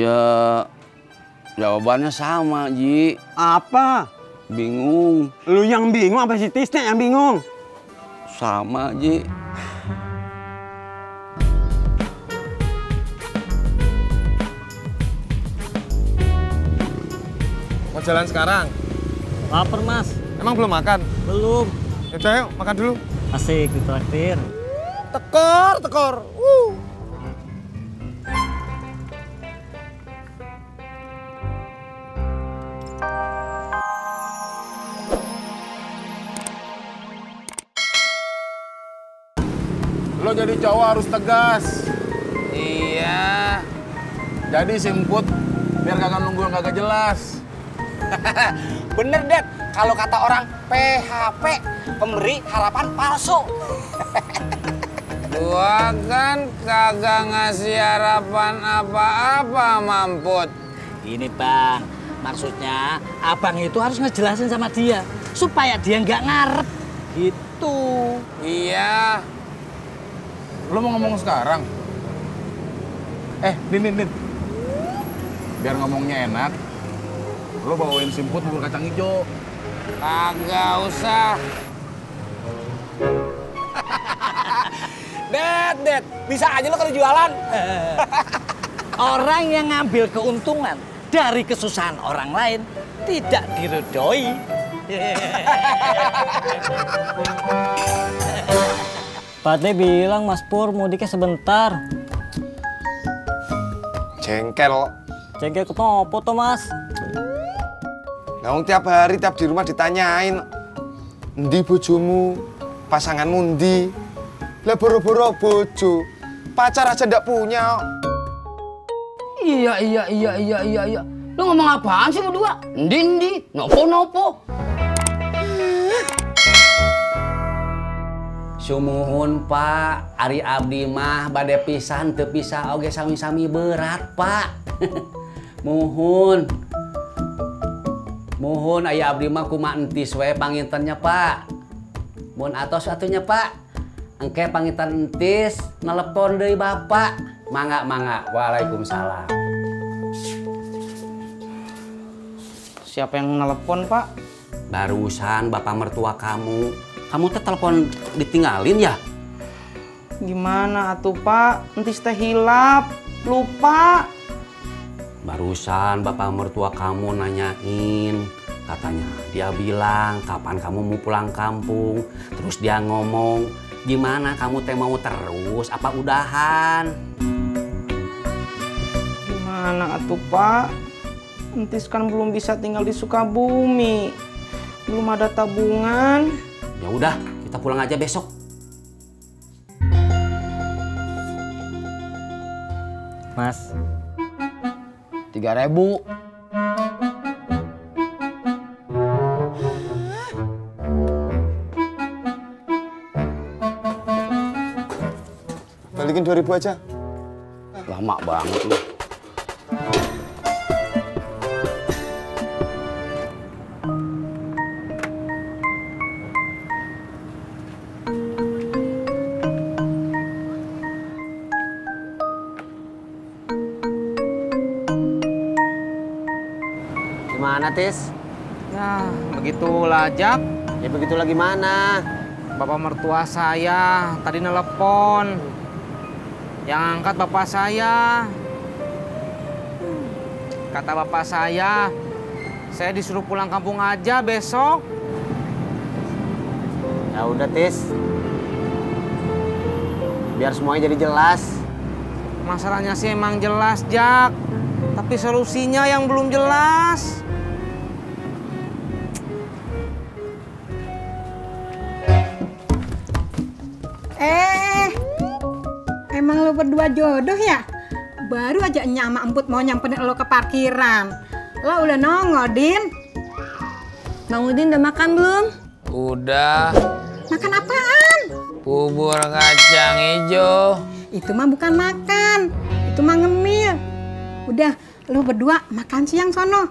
Ya, jawabannya sama, Ji. Apa? Bingung. Lu yang bingung apa si Tisna yang bingung? Sama, Ji. Mau jalan sekarang? Laper, Mas. Emang belum makan? Belum. Yaudah yuk, makan dulu. Asik ditraktir. Tekor, tekor. Lo jadi cowok harus tegas. Iya. Jadi simput biar kagak nunggu yang kagak jelas. Bener, Dad. Kalau kata orang PHP, pemberi harapan palsu. Gua kan kagak ngasih harapan apa-apa, Mamput. Ini, Bang. Maksudnya, abang itu harus ngejelasin sama dia. Supaya dia nggak ngarep. Gitu. Iya. Lo mau ngomong sekarang? Din. Biar ngomongnya enak, lo bawain simput bubur kacang hijau. Kagak usah. Dad. Bisa aja lo kalau jualan. Orang yang ngambil keuntungan dari kesusahan orang lain tidak diridhoi. Padle bilang Mas Pur mudiknya sebentar. Jengkel. Jengkel kenapa toh, Mas? Nah, tiap hari, tiap di rumah ditanyain. Endi bojomu? Pasanganmu endi? Lah boro-boro bojo. Pacar aja ndak punya. Iya. Lu ngomong apaan sih berdua? Endi, nopo. Sumuhun, Pak. Ari abdi mah bade pisan teu pisah oge sami-sami berat, Pak. Muhun aya abdi mah kumaha entis we pangintennya, Pak. Mun atos atunya, Pak. Engke panginten entis nelepon deui Bapak. Mangga. Waalaikumsalam. Siapa yang nelpon, Pak? Barusan bapak mertua kamu. Kamu teh telepon ditinggalin ya? Gimana atuh, Pak? Entis teh hilap, lupa. Barusan bapak mertua kamu nanyain. Katanya dia bilang kapan kamu mau pulang kampung. Terus dia ngomong, gimana kamu teh mau terus apa udahan? Gimana atuh, Pak? Entis kan belum bisa tinggal di Sukabumi. Belum ada tabungan. Ya udah, kita pulang aja besok. Mas. 3.000. Balikin 2.000 aja. Lama banget nih. Gimana, Tis? Ya, begitulah, Jak. Ya begitulah gimana? Bapak mertua saya tadi nelepon. Yang angkat bapak saya. Kata bapak saya disuruh pulang kampung aja besok. Ya udah, Tis. Biar semuanya jadi jelas. Masalahnya sih emang jelas, Jak. Tapi solusinya yang belum jelas. Emang lo berdua jodoh ya? Baru aja Enya sama Emput mau nyamperin lo ke parkiran. Lo udah nongol, Din. Bang Udin udah makan belum? Udah. Makan apaan? Bubur kacang hijau. Itu mah bukan makan. Itu mah ngemil. Udah, lo berdua makan siang sono.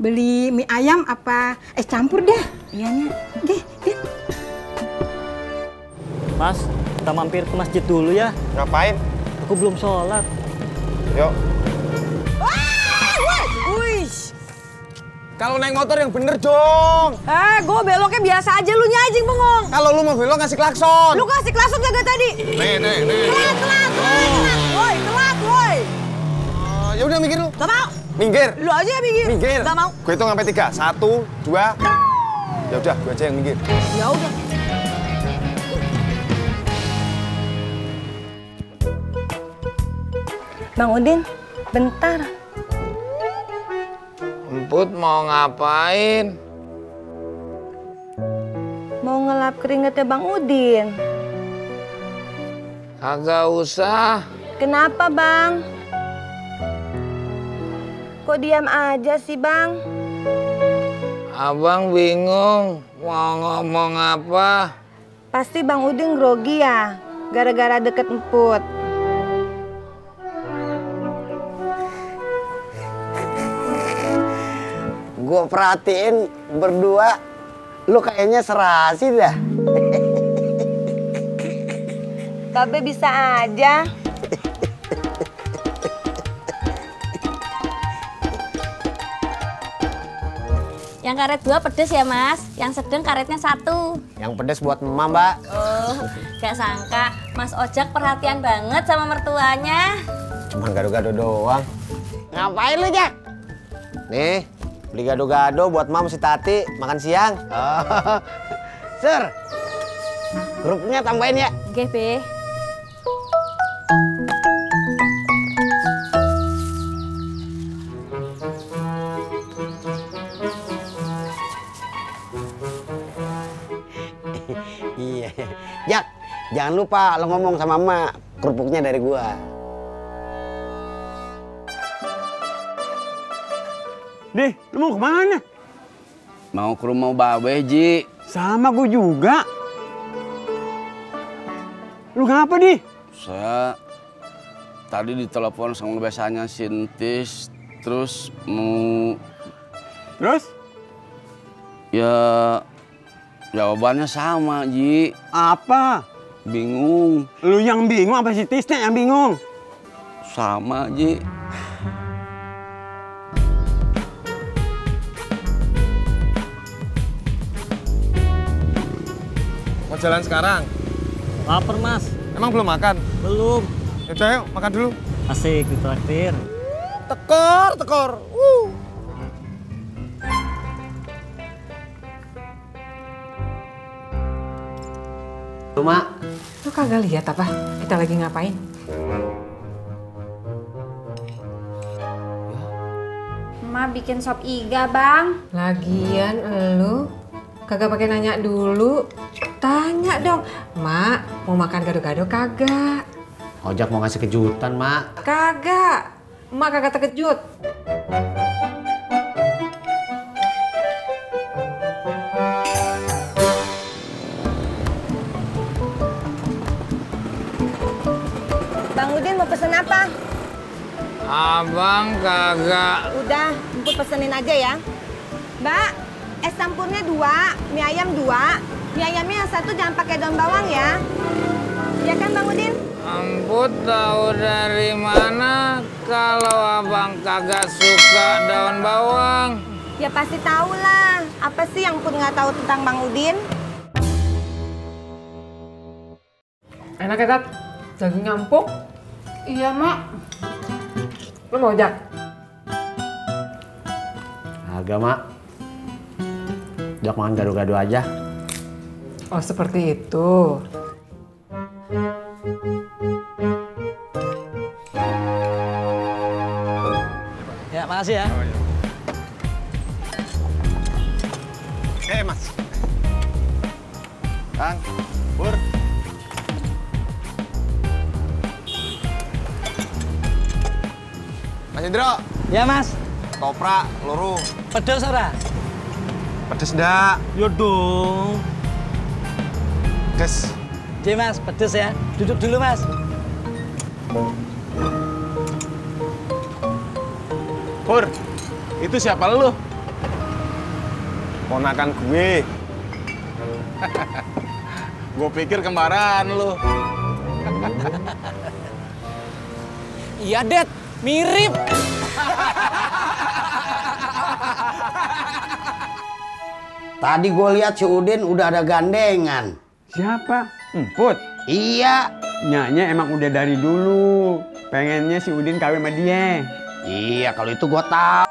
Beli mie ayam apa? Campur deh. Iyanya. Oke, Din. Mas, kita mampir ke masjid dulu ya. Ngapain? Aku belum sholat. Yuk. Kalau naik motor yang bener dong. Gue beloknya biasa aja, lu nyajing bengong. Kalau lu mau belok ngasih klakson. Lu kasih klakson kagak tadi? Nih. Telat. Woi, telat, woi. Ya udah minggir lu. Gak mau. Minggir. Lu aja yang minggir. Minggir. Gak mau. Gue hitung sampai 3. 1, 2. Ya udah, gue aja yang minggir. Ya udah. Bang Udin, bentar. Emput mau ngapain? Mau ngelap keringetnya Bang Udin. Kagak usah. Kenapa, Bang? Kok diam aja sih, Bang? Abang bingung mau ngomong apa. Pasti Bang Udin grogi ya, gara-gara deket Emput. Gue perhatiin berdua, lu kayaknya serasi dah. Babe bisa aja. Yang karet 2 pedes ya Mas, yang sedang karetnya 1. Yang pedes buat emak, Mbak. Oh, gak sangka Mas Ojak perhatian banget sama mertuanya. Cuman gado-gado doang. Ngapain lu, Jak? Nih, beli gado-gado buat Mam si Tati makan siang. Oh. Sir, kerupuknya tambahin ya. Oke, Be. Iya. Jak, jangan lupa lo ngomong sama emak, kerupuknya dari gua. Dih, lu mau kemana? Mau ke rumah Babe, Ji. Sama gue juga. Lu ngapa, Di? Saya tadi ditelepon sama biasanya Sintis, terus mau... Terus? Ya, jawabannya sama, Ji. Apa? Bingung. Lu yang bingung apa si Tisna yang bingung? Sama, Ji. Mau jalan sekarang? Lapar, Mas. Emang belum makan? Belum. Yaudah yuk, makan dulu. Asik ditraktir. Tekor. Lu, Mak. Lu kagak lihat apa? Kita lagi ngapain? Emak bikin sop iga, Bang. Lagian lu kagak pakai nanya dulu. Tanya dong, Mak mau makan gado-gado kagak? Ojak mau ngasih kejutan, Mak. Kagak. Emak kagak terkejut. Bang Udin mau pesen apa? Abang kagak. Udah, Emput pesenin aja ya. Mbak, es campurnya 2, mie ayam 2. Mie ayamnya yang 1 jangan pakai daun bawang ya. Ya kan Bang Udin? Emput tahu dari mana kalau abang kagak suka daun bawang? Ya pasti tahu lah. Apa sih yang Emput nggak tahu tentang Bang Udin? Enak ya, Tat? Dagingnya empuk. Iya, Mak. Lu mau, Jak? Agak, Mak. Jak makan gado-gado aja. Oh, seperti itu. Ya, makasih ya. Oke, Mas. Kang, Pur. Mas Indro. Ya, Mas. Toprak, loro. Pedes ora? Pedes ndak? Yo dong. Pedes. Oke, Mas, pedes ya. Duduk dulu, Mas. Pur, itu siapa lu? Ponakan gue. Gue pikir kembaran lu. Iya, Det. Mirip. Tadi gue lihat si Udin udah ada gandengan. Siapa? Emput? Iya. Nyanya emang udah dari dulu pengennya si Udin kawin sama dia. Iya, kalau itu gue tahu.